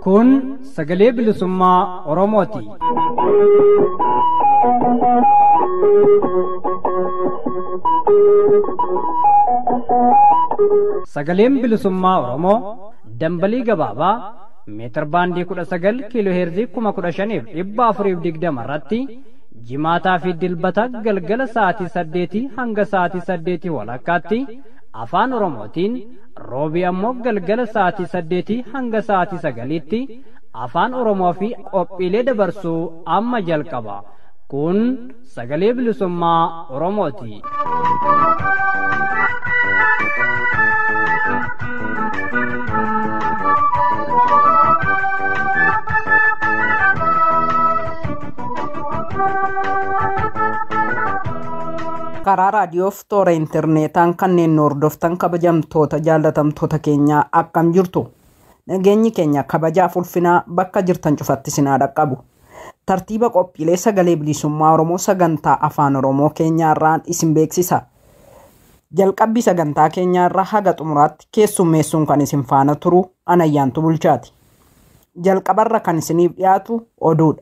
Kun sagalee bilisummaa Oromooti. Sagaleen bilisummaa Oromoo dambalii gabaabaa meetir baandii 19 kiiloo heerzii 15,420 irratti jimaataa fi dilbata galgala sa'aatii 8 hanga sa'aatii 8 walakkaatti afaan Oromootiin, roobii ammoo galgala sa'aatii 8 hanga sa'aatii 9tti afaan Oromoo fi qophiilee dabarsuu amma jalqaba. Kun sagalee bilisummaa Oromooti. Karaa raadiyoof toora intarneetaan kanneen nu hordoftan kabajamtoota jaallatamtoota keenyaa, akkam jirtu? Nageenyi keenya kabajaaf ulfinaa bakka jirtan cufatti sinaa dhaqqabu. Tartiiba qophiilee sagalee bilisummaa Oromoo sagantaa afaan Oromoo keenyaarraan isin beeksisa. Jalqabbii sagantaa keenyaarraa haga xumuraatti keessummeessuun kan isin faana turu Anayyaantu Bulchaati. Jalqabarra kan isiniif dhiyaatu oduudha.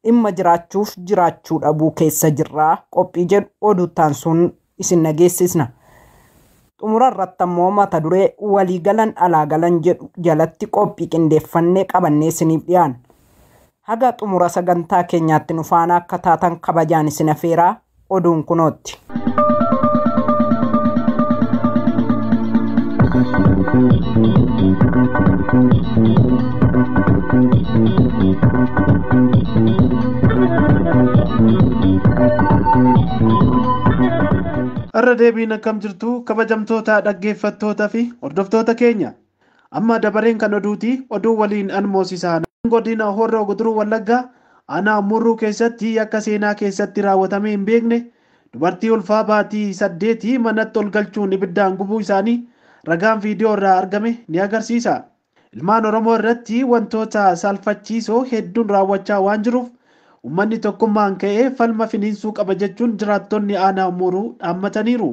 Dhimma jiraachuuf jiraachuu dhabuu keessa jirraa qophii jedhu oduuttaan sun isin dhageessisna. Xumura irratti ammoo mata duree waliigalan alaa galan jedhu jalatti qophii qindeeffannee qabannee isiniif dhiyaanna. Haga xumura sagantaa keenyaatti nu faana akka taatan kabajaan isin afeeraa, oduun kunootti. Irra deebiin akkam jirtu, kabajamtoota dhaggeeffattoota fi hordoftoota keenya? Amma dabareen kan oduuti. Oduu waliin an moosisaa. Godina Horroo Guduruu Wallaggaa aanaa Murruu keessatti akka seenaa keessatti raawwatamee hin beekne dubartii ulfaa baatii 8 manatti ol galchuun ibiddaan gubuu isaanii ragaan viidiyoo irraa argame ni agarsiisa. Ilmaan Oromoo irratti wantoota saalfachiisoo hedduun raawwachaa waan jiruuf uummanni tokkummaan ka'ee falma finiinsuu qaba jechuun jiraattonni aanaa Murruu dhaammataniiru.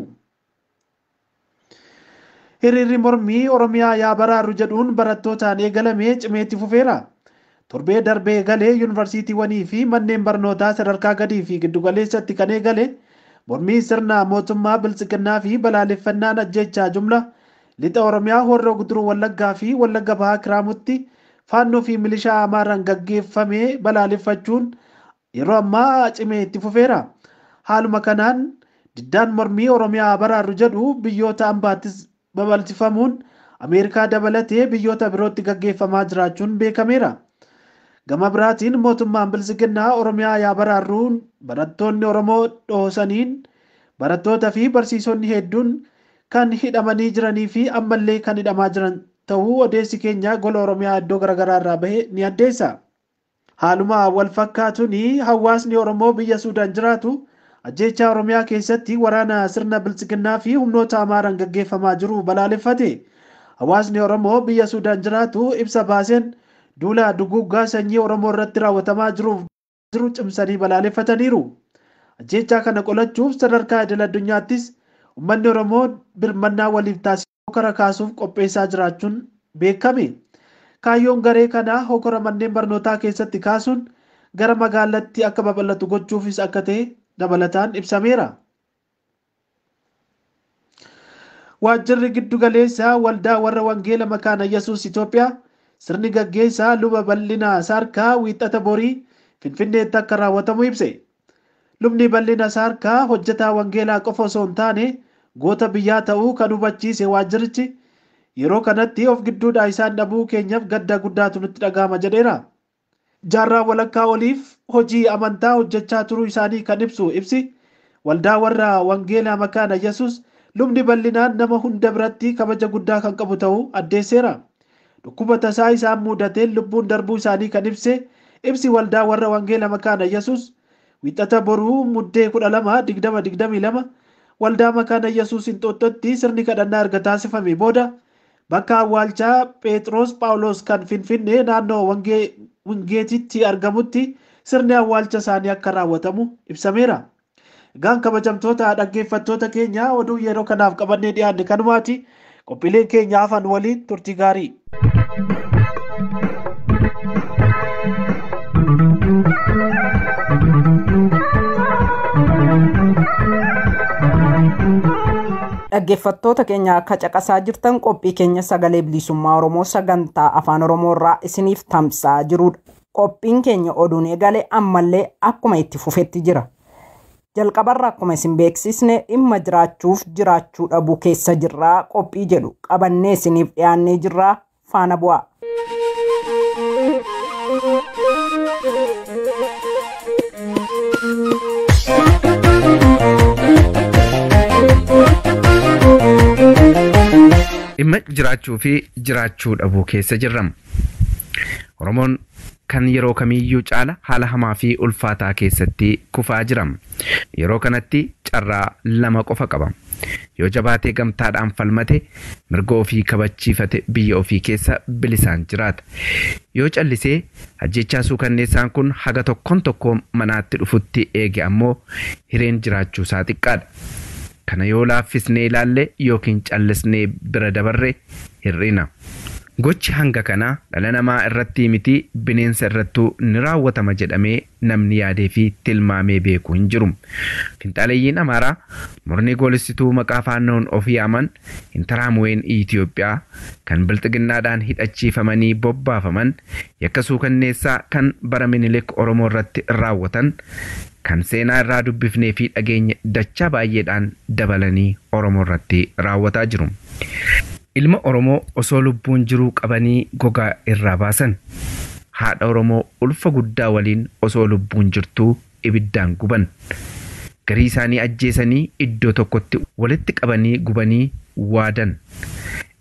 Hiriirri mormii Oromiyaa yaa baraaru jedhuun barattootaan eegalamee cimeetti fufeera. Torbee darbee galee yuunivarsiitiiwwanii fi manneen barnootaa sadarkaa gadii fi giddugaleessatti kan eegale mormii sirna mootummaa biltsiginnaa fi balaaleffannaan ajjechaa jumla lixa Oromiyaa Horroo Guduruu Wallaggaa fi Wallagga Bahaa Kiraamutti faannoo fi milishaa Amaaraan gaggeeffamee balaaleffachuun yeroo ammaa cimee itti fufeera. Haaluma kanaan diddaan mormii Oromiyaa baraaru jedhu biyyoota ambaattis babal'ifamuun Ameerikaa dabalatee biyyoota birootti gaggeeffamaa jiraachuun beekameera. Gama biraatiin mootummaan biltsiginnaa Oromiyaa yaa baraarruun barattoonni Oromoo dhoosaniin barattoota fi barsiisonni hedduun kan hidhamanii jiranii fi ammallee kan hidhamaa jiran ta'uu odeessi keenya gola Oromiyaa iddoo garaagaraa irraa bahe ni addeessa. Haaluma wal fakkaatuun hawaasni Oromoo biyya Suudaan jiraatu ajjeechaa Oromiyaa keessatti waraana sirna biltsiginnaa fi humnoota Amaaraan gaggeeffamaa jiru balaaleffate. Hawaasni Oromoo biyya Suudaan jiraatu ibsa baaseen duula duguuggaa sanyii Oromoo irratti raawwatamaa jiruuf jiru cimsanii balaaleffataniiru. Ajjeechaa kana qolachuuf sadarkaa idil addunyaattis uummanni Oromoo birmannaa waliif taasisuu kara kaasuuf qopheessaa jiraachuun beekame. Kaayyoon garee kanaa hokora manneen barnootaa keessatti kaasuun gara magaalatti akka babal'atu gochuufis akka ta'e dabalataan ibsameera. Waajjirri giddu galeessaa waldaa warra Wangeela Makaana Yesuus Itoophiyaa sirni gaggeessaa luba Bal'inaa Saarkaa wiixata borii Finfinneetti akka raawwatamu ibse. Lubni Bal'ina Saarkaa hojjetaa wangeelaa qofa osoo hin taane goota biyyaa ta'uu kan hubachiise waajjirichi, yeroo kanatti of gidduudhaa isaan dhabuu keenyaaf gadda guddaatu nutti dhagahama jedheera. Jaarraa walakkaa oliif hojii amantaa hojjechaa turuu isaanii kan ibsu ibsi waldaa warra wangeelaa Makaana Yesuus, lubni Bal'inaan nama hunda biratti kabaja guddaa kan qabu ta'uu addeesseera. Dhukkuba tasaa isaan mudateen lubbuun darbuu isaanii kan ibse ibsi waldaa warra wangeela Makaana Yesuus, wiixata boruu Muddee 12, 2022 waldaa Makaana Yesuus Inxooxxootti sirni kadhannaa erga taasifame booda Bakka awwaalchaa Phexros Phaawulos kan Finfinnee naannoo Wingeetitti argamutti sirni awwaalcha isaanii akka raawwatamu ibsameera. Egaan kabajamtoota dhaggeeffattoota keenya, oduu yeroo kanaaf qabannee dhiyaanne kanumaati. Qophiileen keenya hafan waliin turtii gaarii. Dhaggeeffattoota keenya, akka caqasaa jirtan qophii keenya Sagalee Bilisummaa Oromoo sagantaa Afaan Oromoo irraa isiniif tamsa'aa jirudha. Qophiin keenya oduun eegale ammallee akkuma itti fufetti jira. Jalqabarra akkuma isin beeksisne, dhimma jiraachuuf jiraachuu dhabuu keessa jirraa qophii jedhu qabannee isiniif dhiyaannee jirraa, faana bu'aa. Dhimma jiraachuu fi jiraachuu dhabuu keessa jirra. Oromoon kan yeroo kamiiyyuu caala haala hamaa fi ulfaataa keessatti kufaa jira. Yeroo kanatti carraa lama qofa qaba. Yoo jabaatee gamtaadhaan falmate, mirga ofii kabachiifate, biyya ofii keessa bilisaan jiraata. Yoo callisee ajjechaa suukanneessaan kun haga tokkoon tokko manaatti dhufutti eege ammoo hireen jiraachuu isaa xiqqaadha. Kana yoo laaffisnee ilaalle yookiin callisnee bira dabarre hir'ina. Gochi hanga kanaa dhala namaa irratti miti, bineensa irrattuu ni raawwatama jedhamee namni yaadee fi tilmaamee beeku hin jiru. Finxaaleeyyiin Amaaraa murni goolessituu maqaa Faannoon of yaaman, Intaraamuween Itoophiyaa kan Bilxiginnaadhaan hidhachiifamanii bobbaafaman, yakka suukanneessaa kan bara Minilik Oromoo irratti raawwatan kan seenaa irraa dubbifnee fi dhageenye dachaa baay'eedhaan dabalanii Oromoo irratti raawwataa jiru. Ilma Oromoo osoo lubbuun jiruu qabanii gogaa irraa baasan. Haadha Oromoo ulfa guddaa waliin osoo lubbuun jirtuu ibiddaan guban. Garii isaanii ajjeesanii iddoo tokkotti walitti qabanii gubanii waadan.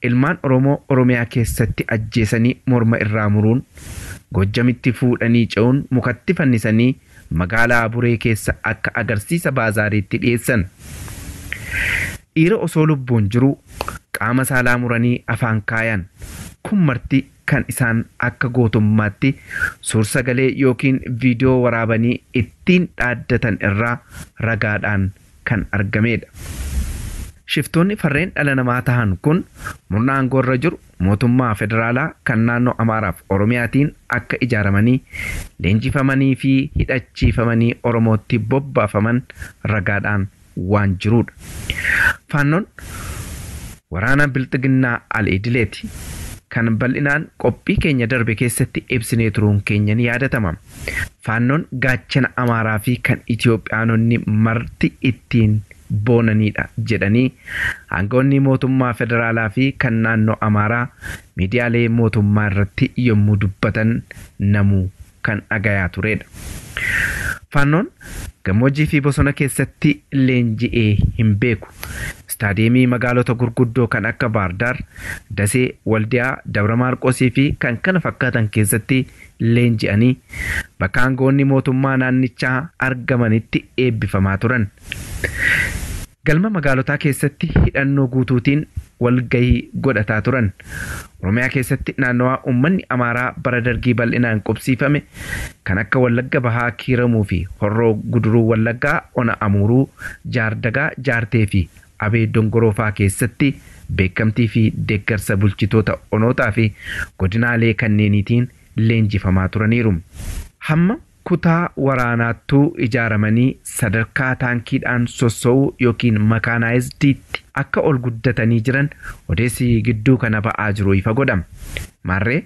Ilmaan Oromoo Oromiyaa keessatti ajjeesanii morma irraa muruun Gojjamitti fuudhanii ce'uun mukatti fannisanii magaalaa Buree keessa akka agarsiisa baazaariitti dhiyeessan. Dhiira osoo lubbuun jiru qaama saalaa muranii afaan kaayan. Kun marti kan isaan akka gootummaatti suursagalee yookiin viidiyoo waraabanii ittiin dhaaddatan irraa ragaadhaan kan argamedha. Shiftoonni farreen dhala namaa tahan kun murna aangoo irra jiru mootummaa federaalaa kan naannoo Amaaraaf Oromiyaatiin akka ijaaramanii, leenjifamanii fi hidhachiifamanii Oromootti bobbaafaman ragaadhaan waan jirudha. Faannoon waraana Bilxiginnaa al-idileeti. Kan bal'inaan qophii keenya darbe keessatti ibsinee turuun keenya ni yaadatama. Faannoon gaachana Amaaraa fi kan Itoophiyaanonni marti ittiin boonanidha jedhanii aangawoonni mootummaa federaalaa fi kan naannoo Amaaraa miidiyaalee mootummaa irratti yommuu dubbatan namuu kan dhagayaa turedha. Faannoon gammoojjii fi bosona keessatti leenji'ee hin beeku. Istaadiyeemii magaalota gurguddoo kan akka Baardaar, Dasee, Waldiyaa, Dabra Maarqosii fi kan kana fakkaatan keessatti leenji'anii bakka aangawoonni mootummaa naannichaa argamanitti eebbifamaa turan. Galma magaalotaa keessatti hidhannoo guutuutiin walgahii godhataa turan. Oromiyaa keessatti naannawaa uummanni Amaaraa bara Dargii bal'inaan qubsiifame kan akka Wallagga Bahaa Kiiramuu fi Horroo Guduruu Wallaggaa Ona Amuuruu, Jaardagaa Jaartee fi Abee Dongoroofaa keessatti beekamtii fi deeggarsa bulchitoota onootaa fi godinaalee kanneeniitiin leenjifamaa turaniiru. Hamma kutaa waraanaattuu ijaaramanii sadarkaa taankiidhaan sossoo'uu yookiin makaanaayizdiitti akka ol guddatanii jiran odeessi gidduu kana ba'aa jiru ifa godhama. Maarree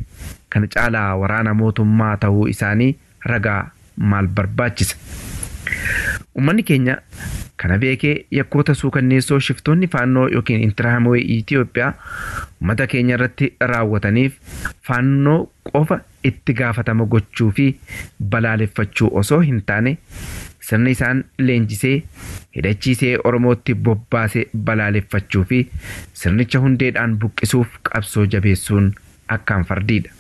kana caalaa waraana mootummaa ta'uu isaanii ragaa maal barbaachisa? Uummanni keenya kana beekee yakkoota suukanneessoo shiftoonni Faannoo yookiin Intiraamawee Itoophiyaa uummata keenya irratti raawwataniif Faannoo qofa itti gaafatama gochuu fi balaaleffachuu osoo hin taane, sirni isaan leenjisee hidhachiisee Oromootti bobbaasee balaaleffachuu fi sirnicha hundeedhaan buqqisuuf qabsoo jabeessuun akkaan fardiidha.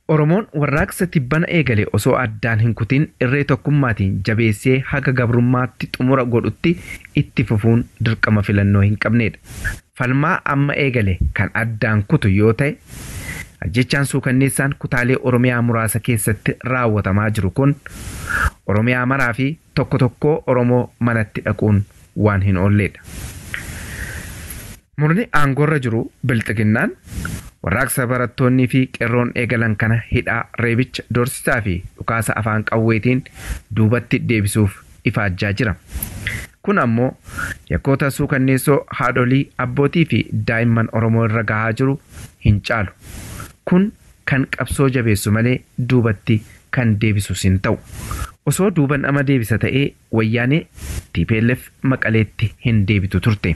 Oromoon warraaqsa tibbana eegale osoo addaan hin kutin irree tokkummaatiin jabeessee haga gabrummaatti xumura godhutti itti fufuun dirqama filannoo hin qabnedha. Falmaa amma eegale kan addaan kutu yoo ta'e ajjechaan suukanneessaan kutaalee Oromiyaa muraasa keessatti raawwatamaa jiru kun Oromiyaa maraa fi tokko tokkoo Oromoo manatti dhaquun waan hin oolledha. Murni aangoorra jiru bilxiginnaan warraaqsa barattoonnii fi qeerroon eegalan kana hidhaa, reebicha, doorsisaa fi dhukaasa afaan qawweetiin duubatti deebisuuf ifaajjaa jira. Kun ammoo yakkoota suukanneessoo haadholii, abbootii fi daa'imman Oromoo irra gahaa jiru hin caalu. Kun kan qabsoo jabeessu malee duubatti kan deebisus hin ta'u. Osoo duuba nama deebisa ta'ee wayyaanee TPLF maqaleetti hin deebitu turte.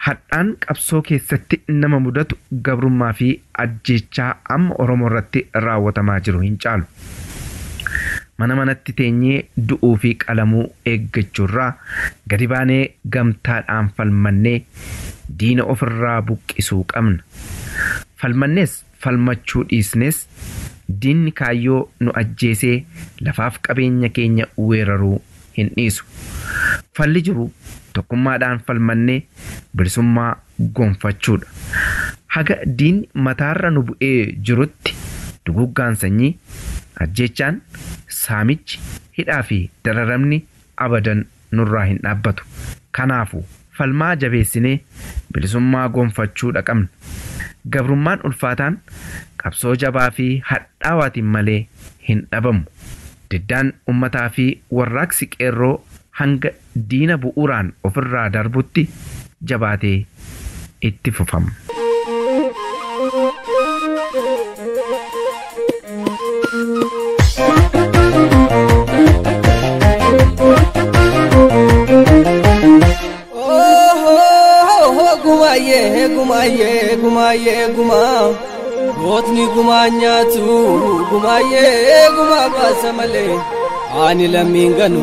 Hadhaan qabsoo keessatti nama mudatu gabrummaa fi ajjeechaa amma Oromoo irratti raawwatamaa jiru hin caalu. Mana manatti teenyee du'uu fi qalamuu eeggachuurraa gadi baanee gamtaadhaan falmannee diina ofirraa buqqisuu qabna. Falmannees falmachuu dhiisnes diinni kaayyoo nu ajjeesee lafaaf qabeenya keenya weeraruu hin dhiisu. Falli jiru tokkummaadhaan falmannee bilisummaa gonfachuudha. Haga diinni mataarra nu bu'ee jirutti duguggaan sanyii, ajjeechaan, saamichi, hidhaa fi dararamni abadan nurraa hin dhaabbatu. Kanaafuu falmaa jabeessinee bilisummaa gonfachuudha qabna. Gabrummaan ulfaataan qabsoo jabaa fi hadhaawaatiin malee hin dhabamu. Diddaan uummataa fi warraaqsi qeerroo hanga diina bu'uuraan ofirraa darbutti jabaatee itti fufama. Gumaayee gumaayee gumaayee gumaa gootni gumaa nyaatu gumaayee gumaa baasa malee ani lammiin ganu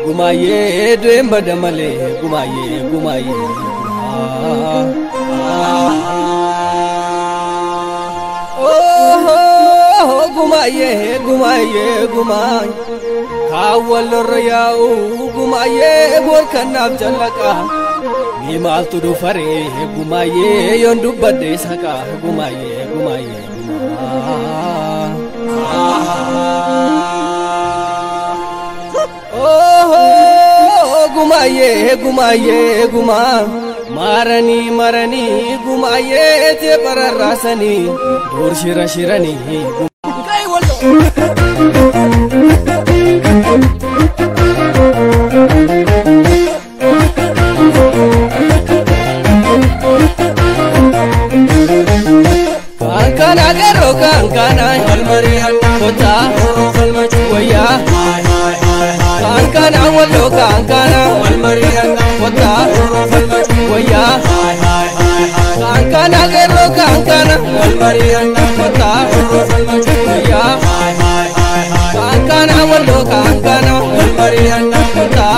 gumaayee du'een bada malee gumaayee gumaayee gumaayee gumaayee gumaa kaawwan lorra yaa'u gumaayee boorkanaaf jallaqa. Ni maaltu dhufaree gumaayee yoon dubbadde saqa gumaayee gumaayee gumaa. Gumaayee gumaayee gumaa maranii maranii gumaayee te bararraasanii dur shira shiranii. Kankana kota wayya kankana wallo kankana kota wayya kankana gerro kankana kota wayya kankana wallo kankana kota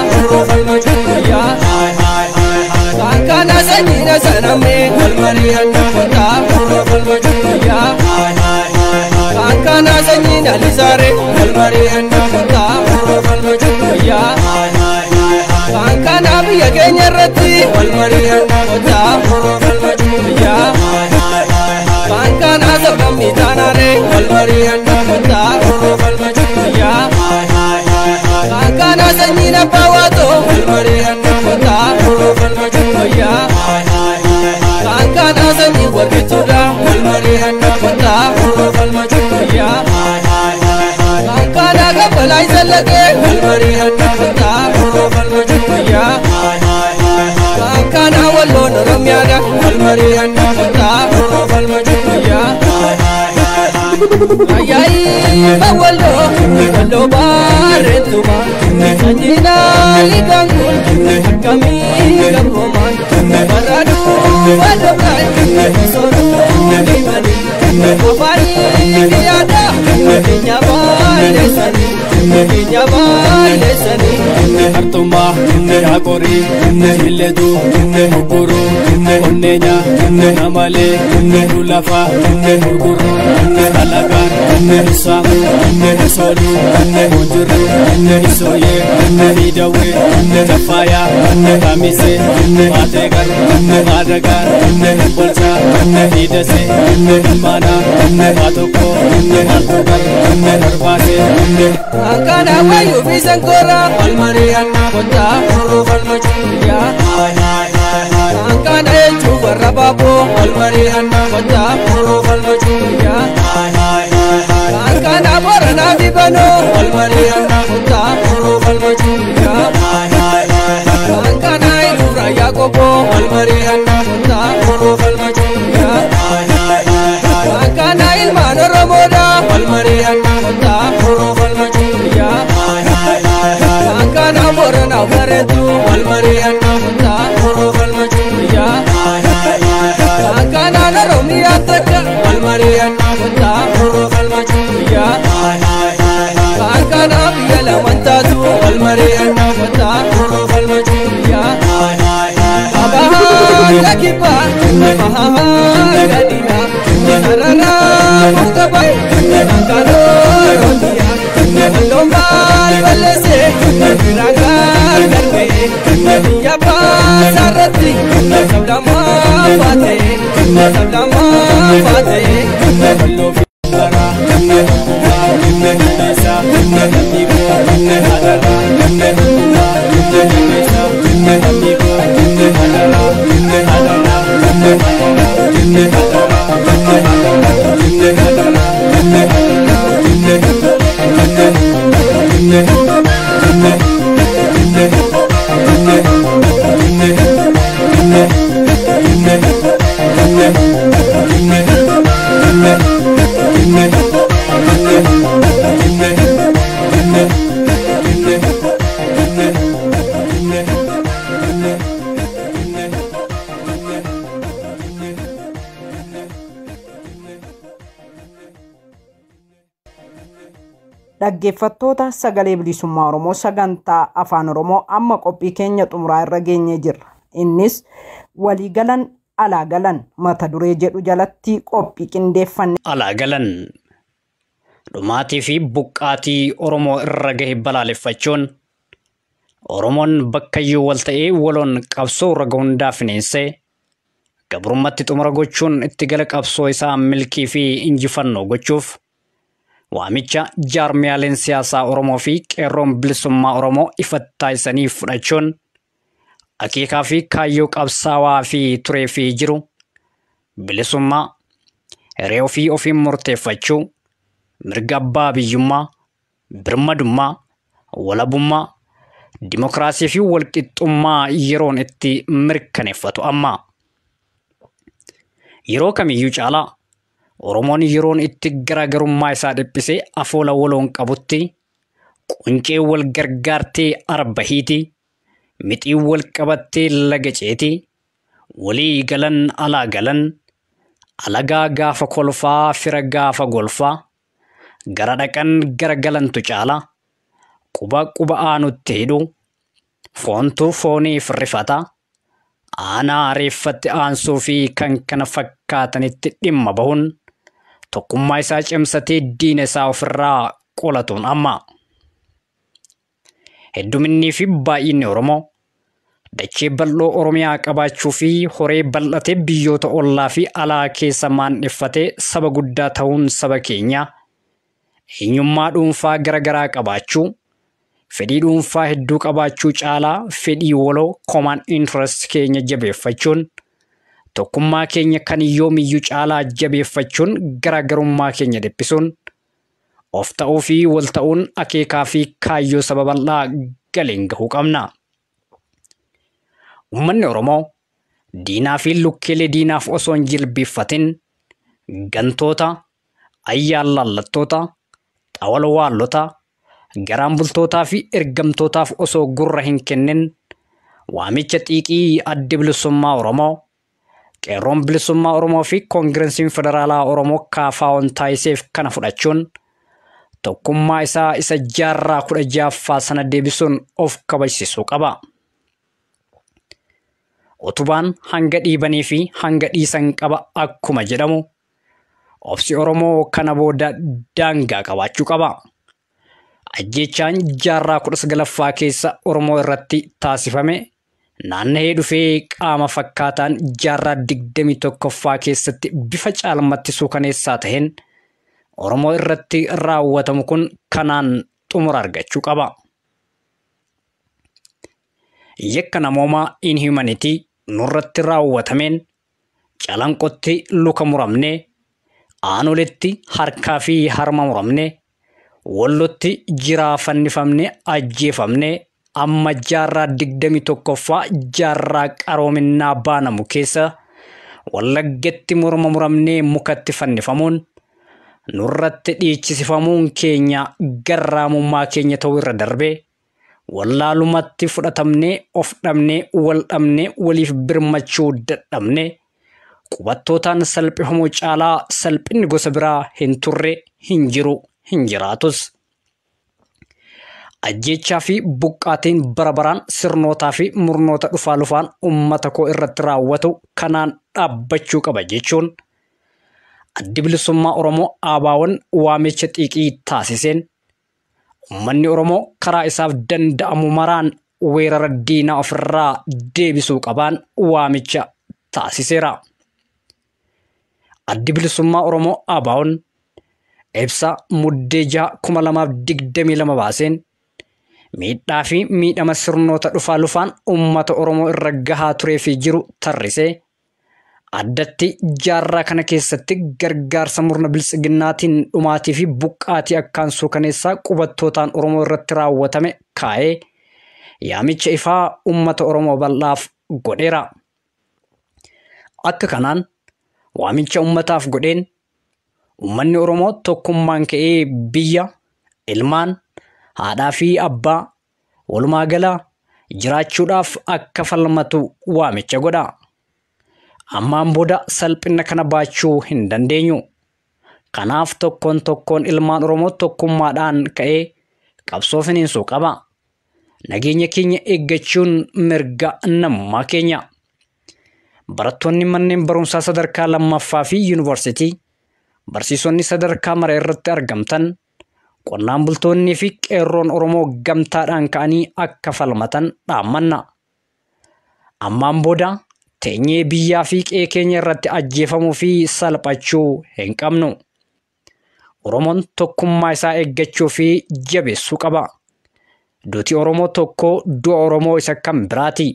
wayya kankana sanyina saname kota wayya Kankana sanyina lisare kota wayya kankana biyya keenya irratti kota wayya kankana sablamni taanaare kota wayya kankana sanyina abbaa kota wayya kankana sanyi warqituudha kota wayya kankana kabbalaa isallaqee kota wayya kankana walloon oromiyaadha kota wayya Ayaayi walloo walloo bareetuma sanyina ligaanguun akkamii gabroomaan baraduu badookaan sooruu dhibanii afaanii yaada Keenya balleessanii keenya balleessanii. Hartummaa Yaaqorii Illeetu Gurguruu Onneenya Namalee Lulafa Gurguruu Alagaan Isaamu Isooluu Kunjiruu Isooyee Hidawee Jafaayaa Kamisee Maateegar Maadagaan Bolchaa Hidasee Ilmaanaa Maatokoo Maaltugar Barbaasee. Akkana wayyuu fi sankoora wal mari'annaa kottaa furuu falmachuu biyyaa. Akkana jechuun warra baaboo wal mari'annaa kottaa furuu falmachuu biyyaa. Akkana Booranaa fi Banoo wal mari'annaa kottaa furuu falmachuu biyyaa. Akkana Iluu Raayyaa Qobboo wal mari'annaa kottaa furuu falmachuu biyyaa. Akkana ilmaan Oromoodhaa wal mari'annaa kottaa furuu falmachuu biyyaa. Akkana Booranaa Bareetuu wal mari'annaa kottaa furuu falmachuu biyyaa. Akkana Oromiyaa takka wal mari'annaa kottaa furuu falmachuu biyyaa. Akkana biyya lamaan taatu wal mari'annaa kottaa furuu falmachuu biyyaa. Abahaa kibbaa abahaa gadiyaa sararaa muka baay'ee akkana Oromiyaa. Walloon balleessee biraan darbee biyya baasarratti sablamaa faatee sablamaa faatee. Walloo fi Garaa Kumaa Hiddeessaa Lammiikoo Hadaraa Kumaa Hiddeessaa Lammiikoo Hadaraa Hadaraa Dhaggeeffattoota sagalee bilisummaa Oromoo sagantaa afaan Oromoo amma qophii keenya xumuraa irra geenyee jirra. Innis waliigalan alaa galan mata duree jedhu jalatti qophii qindeeffanne. Alaa galan dhumaatii fi buqqaatii Oromoo irra gahe balaaleffachuun Oromoon bakkayyuu wal ta'ee waloon qabsoo raga hundaa fineensee gabrummaatti xumura gochuun itti gala qabsoo isaa milkii fi injifannoo gochuuf waamicha jaarmiyaaleen siyaasaa Oromoo fi qeerroon bilisummaa Oromoo ifatti taasisanii fudhachuun akeekaa fi kaayyoo qabsaawaa fi turee fi jiru bilisummaa hiree ofii ofiin murteeffachuu mirga abbaa biyyummaa birmadummaa walabummaa dimokiraasii fi walqixxummaa yeroon itti mirkaneeffatu amma. Yeroo kamiyyuu caalaa Oromoon yeroon itti garaagarummaa isaa dhiphisee afoola waloon qabutti quncee wal gargaartee arba hiiti mixii wal qabattee laga ceeti walii galan alaa galan alagaa gaafa kolfaa fira gaafa golfaa gara dhaqan gara galantu caala quba quba aanutti hidhu foontu fooniif rifata aanaa reeffatti aansuu fi kan kana fakkaatanitti dhimma bahuun tokkummaa isaa cimsatee diina isaa ofirraa qolatuun amma. Hedduminnii fi baay'inni Oromoo dachee bal'oo Oromiyaa qabaachuu fi horee bal'atee biyyoota ollaa fi alaa keessa maandheffatee saba guddaa ta'uun saba keenya eenyummaa dhuunfaa garaagaraa qabaachuu fedhii dhuunfaa hedduu qabaachuu caalaa fedhii waloo common interest keenya jabeeffachuun tokkummaa keenya kan yoomiyyuu caalaa jabeeffachuun garaagarummaa keenya dhiphisuun of ta'uu fi wal ta'uun akeekaa fi kaayyoo saba bal'aa galiin gahuu qabna. Uummanni Oromoo diinaa fi lukkeelee diinaaf osoo hin jilbiiffatin gantoota, ayyaan-laallattoota, xawalwaallota, garaan bultootaa fi ergamtootaaf osoo gurra hin kennin waamicha xiiqii adda bilisummaa Oromoo qeerroon bilisummaa Oromoo fi koongireesiin federaalaa Oromoo KFO'n taasiseef kana fudhachuun tokkummaa isaa isa jaarraa 16ffaa sana deebisuun of kabajsiisuu qaba. Utubaan hanga dhiibanii fi hanga dhiisan qaba akkuma jedhamu obsi Oromoo kana booda daangaa qabaachuu qaba. Ajjeechaan jaarraa 19ffaa keessa Oromoo irratti taasifame naanna'ee dhufee qaama fakkaataan jaarraa 21ffaa keessatti bifa caalmatti suukaneessaa taheen Oromoo irratti raawwatamu kun kanaan xumura argachuu qaba. Yakka namoomaa inhumanity nurratti raawwatameen calanqotti luka muramne, aanoletti harkaa fi harma muramne, wallotti jiraa fannifamne, ajjeefamne amma jaarraa 21ffaa jaarraa qaroominnaa baanamu keessa Wallaggatti morma muramnee mukatti fannifamuun nurratti dhiichisifamuun keenya garraamummaa keenya ta'uu irra darbee wallaalumatti fudhatamnee of dhabnee wal dhabnee waliif birmachuu dadhabnee qubattootaan salphifamuu caalaa salphinni gosa biraa hin turre, hin jiru, hin jiraatus. Ajjeechaa fi buqqaatiin bara baraan sirnootaa fi murnoota dhufaa lufaan uummata koo irratti raawwatu kanaan dhaabbachuu qaba jechuun Addi Bilisummaa Oromoo ABO'n waamicha xiiqii taasiseen uummanni Oromoo karaa isaaf danda'amu maraan weerara diinaa ofirraa deebisuu qabaan waamicha taasiseera. Addi Bilisummaa Oromoo ABO'n ibsa Muddee 6 2022 baaseen miidhaa fi miidhama sirnoota dhufaa lufaan uummata Oromoo irra gahaa turee fi jiru tarrisee addatti jaarraa kana keessatti gargaarsa murna biltsiginnaatiin dhumaatii fi buqqaatii akkaan suukaneessaa qubattootaan Oromoo irratti raawwatame kaa'ee yaamicha ifaa uummata Oromoo bal'aaf godheera. Akka kanaan waamicha uummataaf godheen uummanni Oromoo tokkummaan ka'ee biyya, ilmaan, haadhaa fi abbaa walumaa gala jiraachuudhaaf akka falmatu waamicha godha. Ammaan booda salphina kana baachuu hin dandeenyu. Kanaaf tokkoon tokkoon ilmaan Oromoo tokkummaadhaan ka'ee qabsoo finiinsuu qaba. Nageenya keenya eeggachuun mirga namummaa keenya. Barattoonni manneen barumsaa sadarkaa lammaffaa fi yuunivarsiitii, barsiisonni sadarkaa mara irratti argamtan, qonnaan bultoonnii fi qeerroon Oromoo gamtaadhaan ka'anii akka falmatan dhaammanna. Ammaan booda teenyee biyyaa fi qe'ee keenya irratti ajjeefamuu fi salphachuu hin qabnu. Oromoon tokkummaa isaa eeggachuu fi jabeessuu qaba. Duuti Oromoo tokko du'a Oromoo isa kan biraati.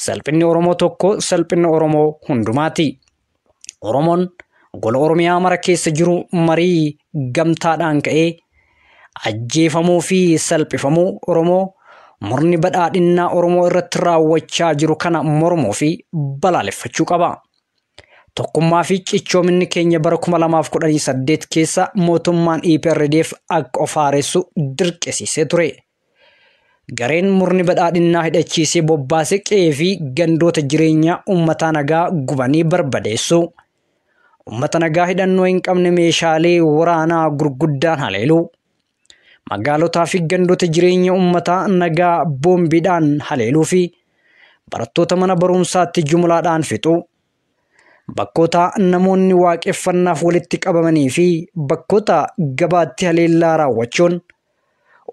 Salphinni Oromoo tokko salphina Oromoo hundumaati. Oromoon gola Oromiyaa mara keessa jiru marii gamtaadhaan ka'ee ajjeefamuu fi salphifamuu Oromoo murni badhaadhinnaa Oromoo irratti raawwachaa jiru kana mormuu fi balaaleffachuu qaba. Tokkummaa fi cichoominni keenya bara 2018 keessa mootummaan EPRDF akka of haaressu dirqisiisee ture. Gareen murni badhaadhinnaa hidhachiisee bobbaase qe'ee fi gandoota jireenyaa uummataa nagaa gubanii barbadeessu. Uummata nagaa hidhannoo hin qabne meeshaalee waraanaa gurguddaan haleelu. Magaalotaa fi gandoota jireenya uummataa nagaa boombiidhaan haleeluu fi barattoota mana barumsaatti jumlaadhaan fixu. Bakkoota namoonni waaqeffannaaf walitti qabamanii fi bakkoota gabaatti haleellaa raawwachuun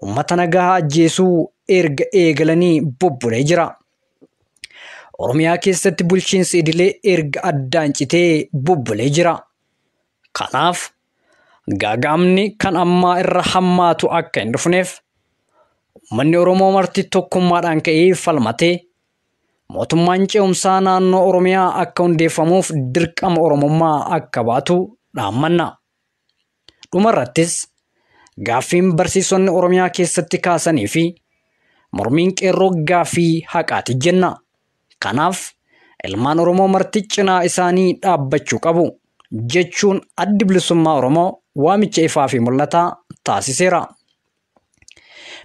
uummata nagaa ajjeesuu erga eegalanii bubbulee jira. Oromiyaa keessatti bulchiinsi idilee erga addaan citee bubbulee jira. Kanaaf gaagaamni kan ammaa irra hammaatu akka hin dhufneef uummanni Oromoo marti tokkummaadhaan ka'ee falmatee mootummaan ce'umsaa naannoo Oromiyaa akka hundeeffamuuf dirqama Oromummaa akka baatu dhaammanna. Dhumarrattis gaaffiin barsiisonni Oromiyaa keessatti kaasanii fi mormiin qeerroo gaaffii haqaati jenna. Kanaaf ilmaan Oromoo marti cinaa isaanii dhaabbachuu qabu jechuun Addi Bilisummaa Oromoo waamicha ifaa fi mul'ataa taasiseera.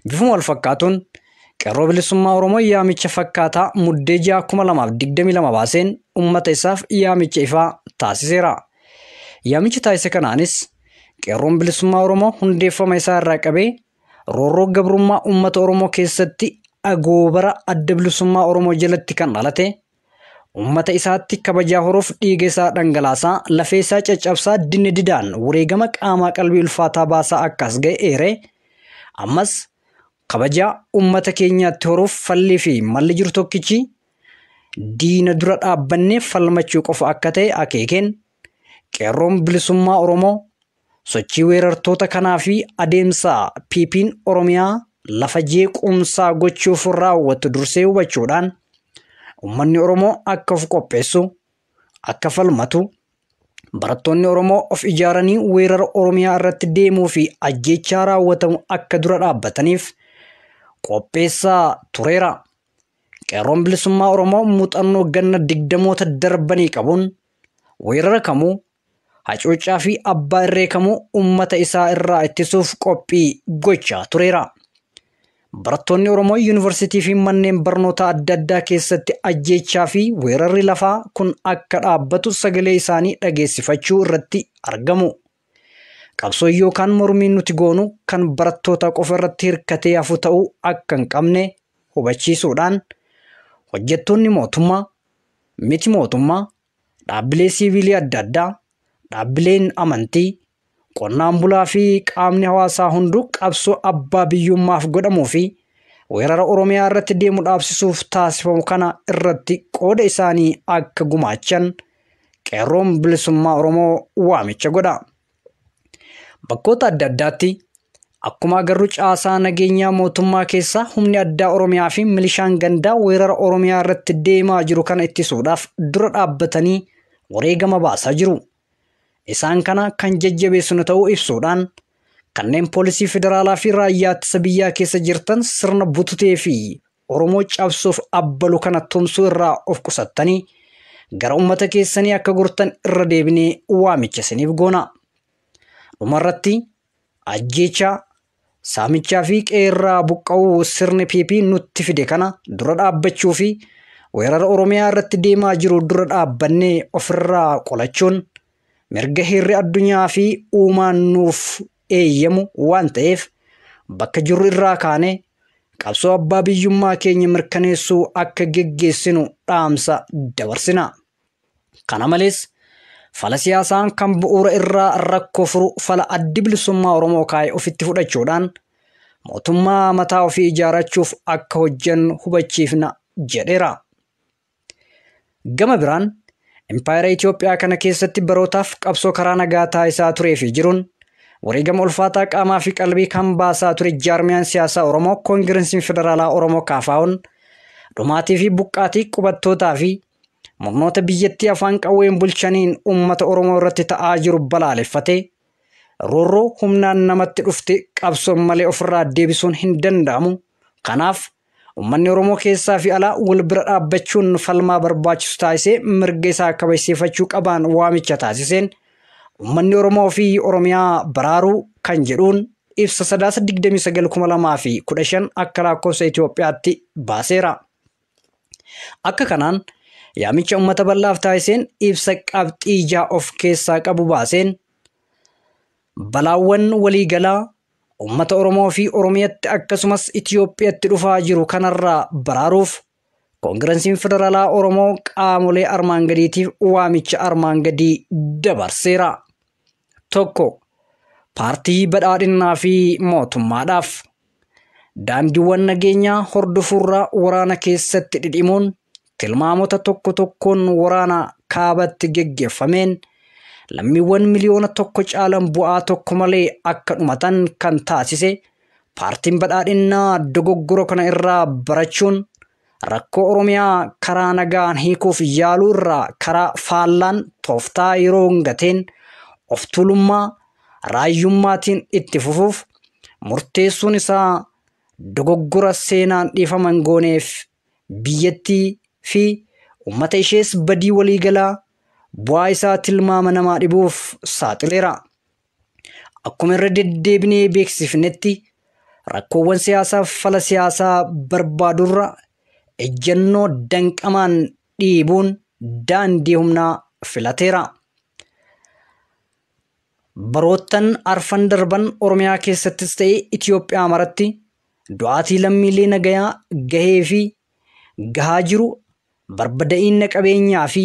Bifuma wal fakkaatuun qeerroo bilisummaa Oromoo yaamicha fakkaataa Muddee 6 2022 baaseen uummata isaaf yaamicha ifaa taasiseera. Yaamicha taasise kanaanis Qeerroon bilisummaa Oromoo hundeeffama isaa irraa qabee roorroo gabrummaa uummata Oromoo keessatti agoobara adda bilisummaa Oromoo jalatti kan dhalate uummata isaatti kabajaa horuuf dhiiga isaa dhangalaasaa lafee isaa caccabsaa dinni didaan wareegama qaamaa qalbii ulfaataa baasaa akkas ga'e eere ammas kabajaa uummata keenyaatti horuuf fallii fi malli jiru tokkichi diina dura dhaabbannee falmachuu qofa akka ta'e akeekeen qeerroon bilisummaa Oromoo sochii weerartoota kanaa fi adeemsa PP'n Oromiyaa lafa jeequmsaa gochuuf raawwatu dursee hubachuudhaan uummanni Oromoo akka of qopheessu, akka falmatu, barattoonni Oromoo of ijaaranii weerara Oromiyaa irratti deemuu fi ajjeechaa raawwatamu akka dura dhaabbataniif qopheessaa tureera. Qeerroon bilisummaa Oromoo muuxannoo ganna 20 darbanii qabuun weerara kamuu hacuuccaa fi abbaa irree kamuu uummata isaa irraa ittisuuf qophii gochaa tureera. Barattoonni Oromoo yuunivarsiitii fi manneen barnootaa adda addaa keessatti ajjeechaa fi weerarri lafaa kun akka dhaabbatu sagalee isaanii dhageessifachuu irratti argamu. Qabsoo yookaan mormiin nuti goonu kan barattoota qofa irratti hirkatee hafu ta'uu akka hin qabne hubachiisuudhaan hojjettoonni mootummaa, miti mootummaa, dhaabbilee siivilii adda addaa, dhaabbileen amantii, qonnaan bulaa fi qaamni hawaasaa hunduu qabsoo abbaa biyyummaaf godhamuu fi weerara Oromiyaa irratti deemu dhaabsisuuf taasifamu kana irratti qooda isaanii akka gumaachan qeerroon bilisummaa Oromoo waamicha godha. Bakkoota adda addaatti akkuma agarru caasaa nageenyaa mootummaa keessaa humni addaa Oromiyaa fi milishaan gandaa weerara Oromiyaa irratti deemaa jiru kana ittisuudhaaf dura dhaabbatanii wareegama baasaa jiru. Isaan kana kan jajjabeessinu ta'uu ibsuudhaan kanneen poolisii federaalaa fi raayyaa ittisa biyyaa keessa jirtan sirna bututee fi Oromoo cabsuuf abbalu kana tumsuu irraa of qusattanii gara uummata keessanii akka gortan irra deebinee waamicha isiniif goona. Dhumarratti ajjeechaa, saamichaa fi qeerraa buqqa'uu sirni PP nutti fide kana dura dhaabbachuu fi weerara Oromiyaa irratti deemaa jiru dura dhaabbannee ofirraa qolachuun mirga heerri addunyaa fi uumaan nuuf eeyyamu waan ta'eef bakka jirru irraa kaane qabsoo abbaa biyyummaa keenya mirkaneessuu akka geggeessinu dhaamsa dabarsina. Kana malees fala siyaasaan kan bu'uura irraa rakkoo furu fala addi bilisummaa Oromoo kaa'e ofitti fudhachuudhaan mootummaa mataa ofii ijaarrachuuf akka hojjennu hubachiifna jedheera. Gama biraan Impaayera Itoophiyaa kana keessatti barootaaf qabsoo karaa nagaa taasisaa turee fi jiruun wareegama ulfaataa qaamaa fi qalbii kan baasaa ture jaarmiyaan siyaasaa Oromoo Koongireesiin Federaalaa Oromoo KFO'n dhumaatii fi buqqaatii qubattootaa fi murnoota biyyattii afaan qawween bulchaniin uummata Oromoo irratti ta'aa jiru balaaleffatee roorroo humnaan namatti dhufte qabsoon malee ofirraa deebisuun hin danda'amu. Kanaaf uummanni Oromoo keessaa fi alaa wal bira dhaabbachuun falmaa barbaachisu taasisee mirga isaa kabajsiifachuu qabaan waamicha taasiseen uummanni Oromoo fi Oromiyaa baraaruu kan jedhuun ibsa Sadaasa 29,2015 akka lakkoofsa Itoophiyaatti baaseera. Akka kanaan yaamicha uummata bal'aaf taasiseen ibsa qabxii ijaa of keessaa qabu baaseen balaawwan waliigalaa uummata Oromoo fi Oromiyaatti akkasumas Itoophiyaatti dhufaa jiru kanarraa baraaruuf Koongireesiin Federaalaa Oromoo qaamolee armaan gadiitiif waamicha armaan gadii dabarseera. 1. Paartii badhaadhinnaa fi mootummaadhaaf daandiiwwan nageenyaa hordofuurraa waraana keessatti dhidhimuun tilmaamota tokko tokkoon waraana kaabatti geggeeffameen lammiiwwan miliyoona 1 caalan bu'aa tokko malee akka dhumatan kan taasise paartiin badhaadhinnaa dogoggora kana irraa barachuun rakkoo Oromiyaa karaa nagaan hiikuuf yaaluu irraa karaa faallaan tooftaa yeroo gateen of tuulummaa raayyummaatiin itti fufuuf murteessuun isaa dogoggora seenaan dhiifaman gooneef biyyattii fi uummata ishees badii waliigalaa bu'aa isaa tilmaama namaa dhibuuf saaxileera. Akkuma irra deddeebinee beeksifnetti rakkoowwan siyaasaa fala siyaasaa barbaadurra ejjennoo danqamaan dhiibuun daandii humnaa filateera. Baroottan arfan darban Oromiyaa keessattis ta'e Itoophiyaa maratti du'aatii lammiilee nagayaa gahee fi gahaa jiru barbada'iinna qabeenyaa fi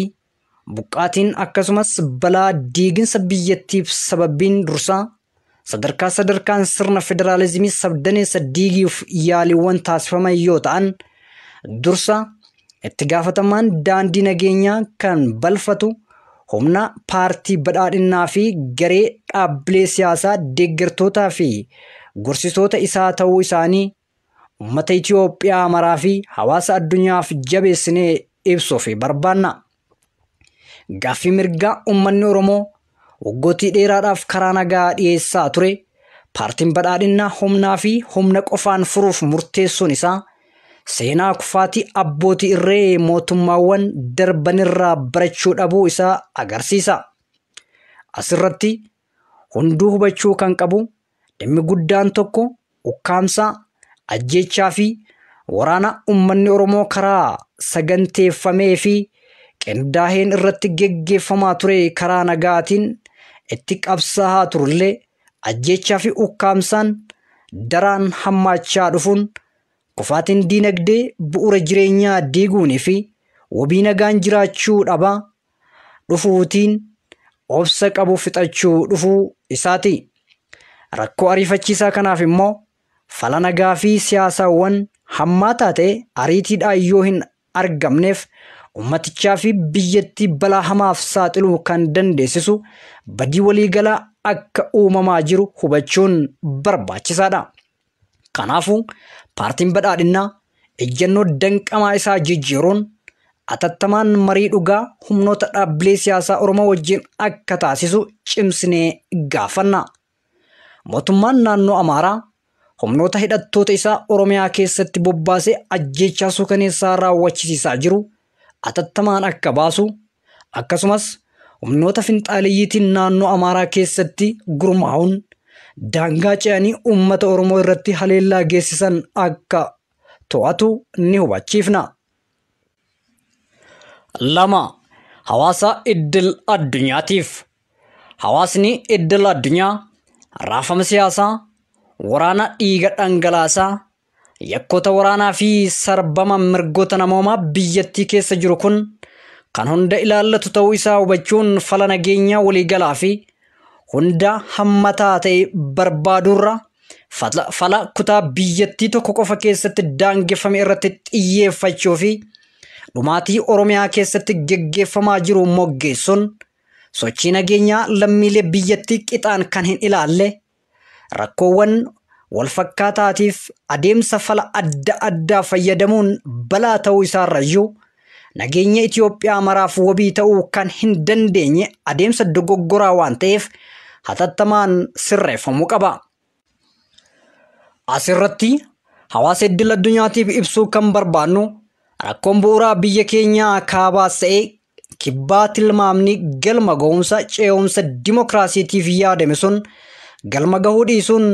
buqqaatiin akkasumas balaa diiginsa biyyattiif sababiin dursaa sadarkaa sadarkaan sirna federaalizimii sabdaneessa diiguuf yaaliiwwan taasifaman yoo ta'an dursa itti gaafatamaan daandii nageenyaa kan balfatu humna paartii badhaadhinnaa fi garee dhaabbilee siyaasaa deeggartootaa fi gorsitoota isaa ta'uu isaanii uummata Itoophiyaa maraa fi hawaasa addunyaaf jabeessinee ibsuuf barbaanna. Gaaffii mirgaa uummanni Oromoo waggootii dheeraadhaaf karaa nagaa dhiyeessaa ture paartiin badhaadhinnaa humnaa fi humna qofaan furuuf murteessuun isaa seenaa kufaatii abbootii irree mootummaawwan darbanirraa barachuu dhabuu isaa agarsiisa. Asirratti hunduu hubachuu kan qabu dhimmi guddaan tokko ukkaamsaa, ajjeechaa fi waraana uummanni Oromoo karaa saganteeffamee fi qindaa'een irratti geggeeffamaa ture karaa nagaatiin itti qabsaa'aa turullee ajjeechaa fi ukkaamsaan daraan hammaachaa dhufuun kufaatiin diinagdee bu'uura jireenyaa diiguunii fi wabii nagaan jiraachuu dhabaa dhufuutiin obsa qabu fixachuu dhufuu isaati. Rakkoo ariifachiisaa kanaaf immoo fala nagaa fi siyaasaawwan hammaataa ta'e ariitiidhaan yoo hin argamneef ummatichaa fi biyyattii balaa hamaaf saaxiluu kan dandeessisu badii waliigalaa akka uumamaa jiru hubachuun barbaachisaadha. Kanaafuu paartiin badhaadhinnaa ejjennoo danqamaa isaa jijjiiruun atattamaan marii dhugaa humnoota dhaabbilee siyaasaa Oromoo wajjin akka taasisu cimsinee gaafanna. Mootummaan naannoo Amaaraa humnoota hidhattoota isaa Oromiyaa keessatti bobbaasee ajjeechaa suukaneessaa raawwachisiisaa jiru atattamaan akka baasu akkasumas humnoota finxaaliyyiitiin naannoo Amaaraa keessatti gurmaa'uun daangaa ce'anii uummata Oromoo irratti haleellaa geessisan akka to'atu ni hubachiifna. 2. Hawaasa idil addunyaatiif. Hawaasni idil addunyaa raafama siyaasaa, waraana dhiiga dhangalaasaa, yakkoota waraanaa fi sarbama mirgoota namoomaa biyyattii keessa jiru kun kan hunda ilaallatu ta'uu isaa hubachuun fala nageenyaa waliigalaa fi hunda hammataa ta'e barbaaduurra fala kutaa biyyattii tokko qofa keessatti daangeffame irratti xiyyeeffachuu fi dhumaatii Oromiyaa keessatti geggeeffamaa jiru moggeessuun sochii nageenyaa lammiilee biyyattii qixaan kan hin ilaalle rakkoowwan walfakkaataatiif adeemsa fala adda addaa fayyadamuun balaa ta'uu isaarrayyuu nageenya Itoophiyaa maraaf wabii ta'uu kan hin dandeenye adeemsa dogoggoraa waan ta'eef hatattamaan sirreeffamuu qaba. Asirratti hawaasa idil addunyaatiif ibsuu kan barbaannu rakkoon bu'uuraa biyya keenyaa kaabaas ta'e kibbaa tilmaamni galma ga'umsa ce'umsa dimokiraasiitiif yaadame sun galma gahuu dhiisuun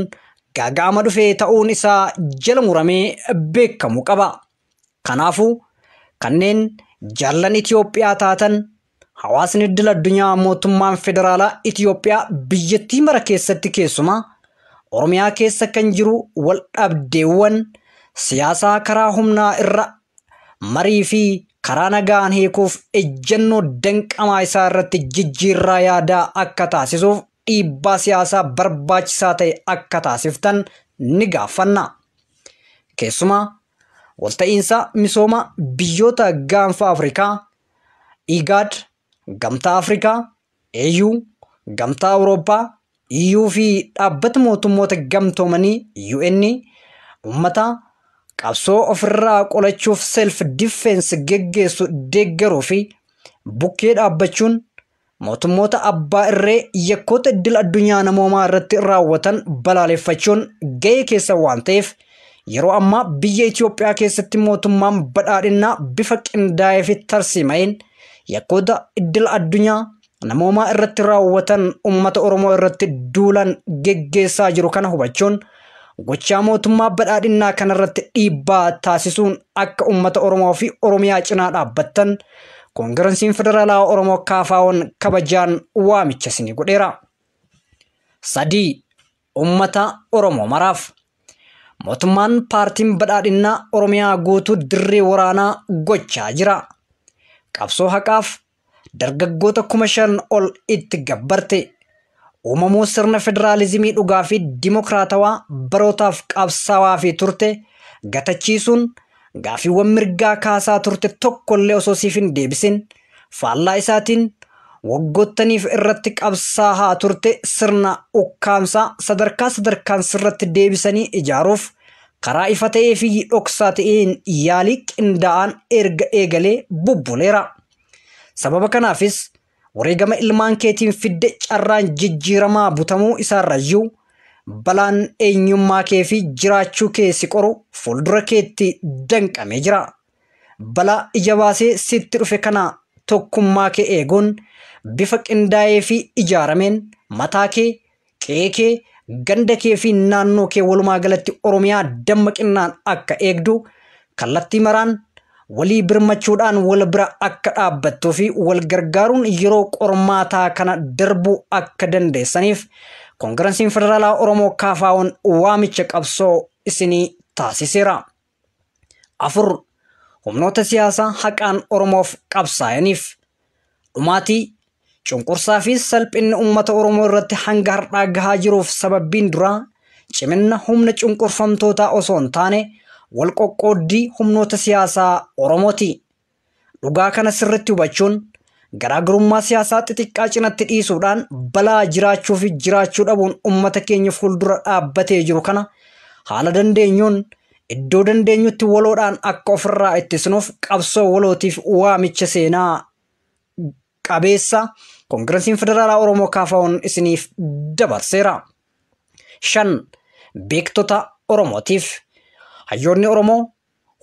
gaaga'ama dhufee ta'uun isaa jala muramee beekamuu qaba. Kanaafuu kanneen jaallan Itoophiyaa taatan hawaasni idil addunyaa mootummaan federaalaa Itoophiyaa biyyattii mara keessatti keessumaa Oromiyaa keessa kan jiru wal dhabdeewwan siyaasaa karaa humnaa irra marii fi karaa nagaan hiikuuf ejjennoo danqamaa isaa irratti jijjiirraa yaadaa akka taasisuuf dhiibbaa siyaasaa barbaachisaa ta'e akka taasiftan ni gaafanna. Keessumaa walta'iinsa misooma biyyoota gaanfa Afrikaa, IGAD, Gamtaa Afrikaa, AU, Gamtaa Awurooppaa, EU fi dhaabbata mootummoota gamtoomanii UN uummata qabsoo ofirraa qolachuuf self defense geggeessu deeggaruu fi bukkee dhaabbachuun mootummoota abbaa irree yakkoota idil addunyaa namoomaa irratti raawwatan balaaleffachuun gahee keessa waan ta'eef yeroo ammaa biyya Itoophiyaa keessatti mootummaan badhaadhinnaa bifa qindaa'ee fi tarsiima'een yakkoota idil addunyaa namoomaa irratti raawwatan uummata Oromoo irratti duulan geggeessaa jiru kana hubachuun gochaa mootummaa badhaadhinnaa kanarratti dhiibbaa taasisuun akka uummata Oromoo fi Oromiyaa cinaa dhaabbattan Koongiransiin Federaalaa Oromoo KFO'n kabajaan waamicha isinii godheera. 3. Uummata Oromoo maraaf. Mootummaan paartiin badhaadhinnaa Oromiyaa guutuu dirree waraanaa gochaa jira. Qabsoo haqaaf dargaggoota 5,000 ol itti gabbarte. Uumamuu sirna federaalizimii dhugaa fi dimokiraatawaa barootaaf qabsaawaa fi turte gatachiisuun gaafiiwwan mirgaa kaasaa turte tokkollee osoo siif hin deebisin faallaa isaatiin waggoottaniif irratti qabsaa'aa turte sirna ukkaamsaa sadarkaa sadarkaan sirratti deebisanii ijaaruuf karaa ifa ta'ee fi dhoksaa ta'een yaalii qindaa'aan erga eegalee bubbuleera. Sababa kanaafis wareegama ilmaan keetiin fidde carraan jijjiiramaa butamuu isaarrayyuu balaan eenyummaa kee fi jiraachuu kee si qoru fuuldura keetti danqamee jira. Balaa ija baasee sitti dhufe kana tokkummaa kee eeguun bifa qindaa'ee fi ijaarameen mataa kee, qe'ee kee, ganda kee fi naannoo kee walumaa galatti Oromiyaa dammaqinnaan akka eegdu kallattii maraan walii birmachuudhaan wal bira akka dhaabbattuu fi wal gargaaruun yeroo qormaataa kana darbuu akka dandeessaniif Koongiransiin Federaalaa Oromoo KFO'n waamicha qabsoo isinii taasiseera. 4. Humnoota siyaasaa haqaan Oromoof qabsaa'aniif. Dhumaatii, cunqursaa fi salphinni uummata Oromoo irratti hanga har'aa gahaa jiruuf sababbiin duraa ciminna humna cunqurfamtootaa osoo hin taane wal qoqqooddii humnoota siyaasaa Oromooti. Dhugaa kana sirriitti hubachuun garaagarummaa siyaasaa xixiqqaa cinatti dhiisuudhaan balaa jiraachuu fi jiraachuu dhabuun uummata keenya fuuldura dhaabbatee jiru kana haala dandeenyuun iddoo dandeenyutti waloodhaan akka ofirraa ittisnuuf qabsoo walootiif waamicha seenaa qabeessa Koongiransiin Federaalaa Oromoo KFO'n isiniif dabarseera. 5. Beektota Oromootiif. Hayyoonni Oromoo,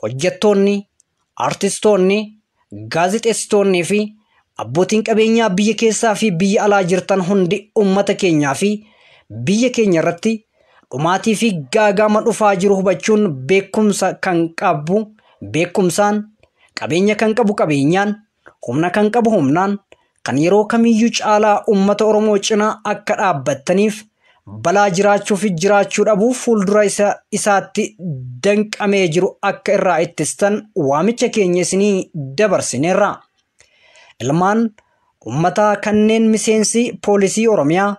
hojjettoonni, artistoonni, gaazexeessitoonnii fi abbootiin qabeenyaa biyya keessaa fi biyya alaa jirtan hundi uummata keenyaa fi biyya keenya irratti dhumaatii fi gaagama dhufaa jiru hubachuun beekumsa kan qabu beekumsaan, qabeenya kan qabu qabeenyaan, humna kan qabu humnaan, kan yeroo kamiyyuu caalaa uummata Oromoo cinaa akka dhaabbattaniif balaa jiraachuu fi jiraachuu dhabuu fuuldura isaatti danqamee jiru akka irraa ittistan waamicha keenya isinii dabarsineerra. Ilmaan uummataa kanneen miseensi poolisii Oromiyaa,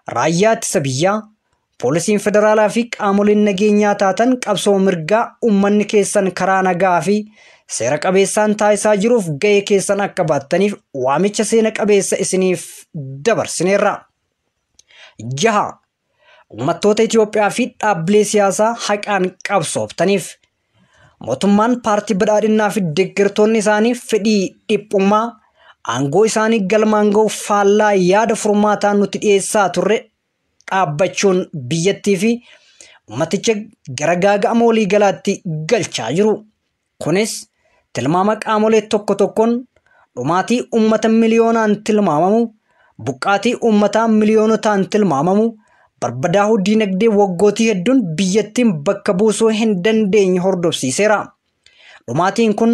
raayyaa ittisa biyyaa, poolisiin federaalaa fi qaamoleen nageenyaa taatan qabsoo mirgaa uummanni keessan karaa nagaa fi seera qabeessaan taasisaa jiruuf ga'ee keessan akka baattaniif waamicha seena qabeessa isiniif dabarsineerra. 6. Uummattoota Itoophiyaa fi dhaabbilee siyaasaa haqaan qabsooftaniif. Mootummaan paartii badhaadhinnaa fi deeggartoonni isaanii fedhii dhiphummaa aangoo isaanii galmaan ga'uuf faallaa yaada furmaataa nuti dhiyeessaa turre dhaabbachuun biyyattii fi uummaticha gara gaaga'ama waliigalaatti galchaa jiru. Kunis tilmaama qaamolee tokko tokkoon dhumaatii uummata miliyoonaan tilmaamamu, buqqaatii uummataa miliyoonotaan tilmaamamu, barbadaa'uu diinagdee waggootii hedduun biyyattiin bakka buusuu hin dandeenye hordofsiiseera. Dhumaatiin kun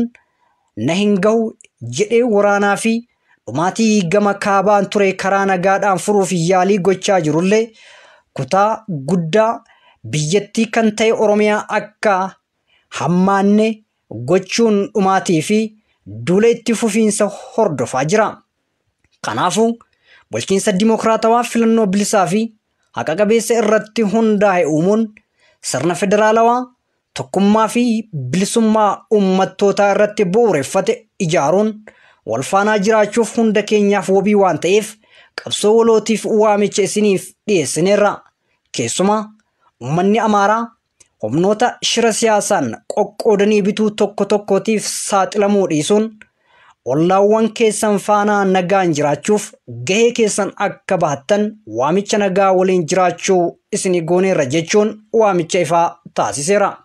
na hin gahu jedhee waraanaa fi dhumaatii gama kaabaan ture karaa nagaadhaan furuuf yaalii gochaa jirullee kutaa guddaa biyyattii kan ta'e Oromiyaa akka hammaanne gochuun dhumaatii fi duula itti fufiinsa hordofaa jira. Kanaafuu bulchiinsa dimokiraatawaa filannoo bilisaa fi haqa qabeessa irratti hundaa'e uumuun sirna federaalawaa tokkummaa fi bilisummaa uummattootaa irratti bu'uureffate ijaaruun walfaanaa jiraachuuf hunda keenyaaf wabii waan ta'eef qabsoo walootiif waamicha isiniif dhiyeessineerra. Keessumaa uummanni Amaaraa humnoota shira siyaasaan qoqqoodanii bituu tokko tokkootiif saaxilamuu dhiisuun ollaawwan keessan faanaa nagaan jiraachuuf gahee keessan akka bahattan waamicha nagaa waliin jiraachuu isinii gooneerra jechuun waamicha ifaa taasiseera.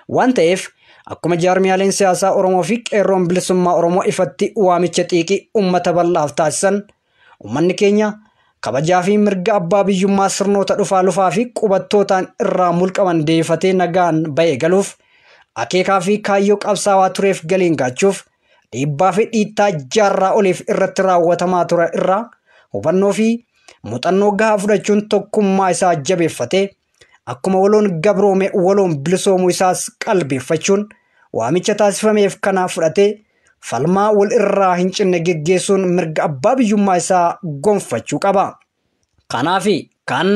Waan ta'eef akkuma jaarmiyaaleen siyaasaa Oromoo fi qeerroon bilisummaa Oromoo ifatti waamicha xiiqii uummata bal'aaf taasisan uummanni keenya kabajaa fi mirga abbaa biyyummaa sirnoota dhufaa lufaa fi qubattootaan irraa mulqaman deefatee nagaan ba'ee galuuf akeekaa fi kaayyoo qabsaawaa tureef galiin gaachuuf dhiibbaa fi dhiittaa jaarraa oliif irratti raawwatamaa ture irraa hubannoo fi muuxannoo gahaa fudhachuun tokkummaa isaa jabeeffatee akkuma waloon gabroome waloon bilisoomuu isaas qalbeeffachuun waamicha taasifameef kana fudhatee falmaa wal irraa hin cinne geggeessuun mirga abbaa biyyummaa isaa gonfachuu qaba. Kanaafi kan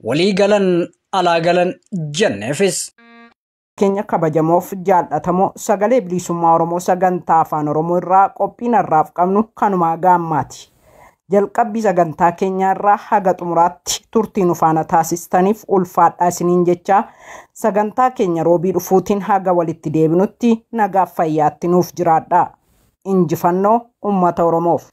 walii galan alaa galan jenneefis. Keenya kabajamoof jaallatamoo sagalee bilisummaa Oromoo sagantaa afaan Oromoo irraa qophiin har'aaf qabnu kanumaa gaammaati. Jalqabbii sagantaa keenyaa irraa haga xumuraatti turtii nu faana taasistaniif ulfaadhaa isiniin jechaa sagantaa keenya roobii dhufuutiin haga walitti deebinutti nagaaf fayyaatti nuuf jiraadhaa. Injifannoo uummata Oromoof.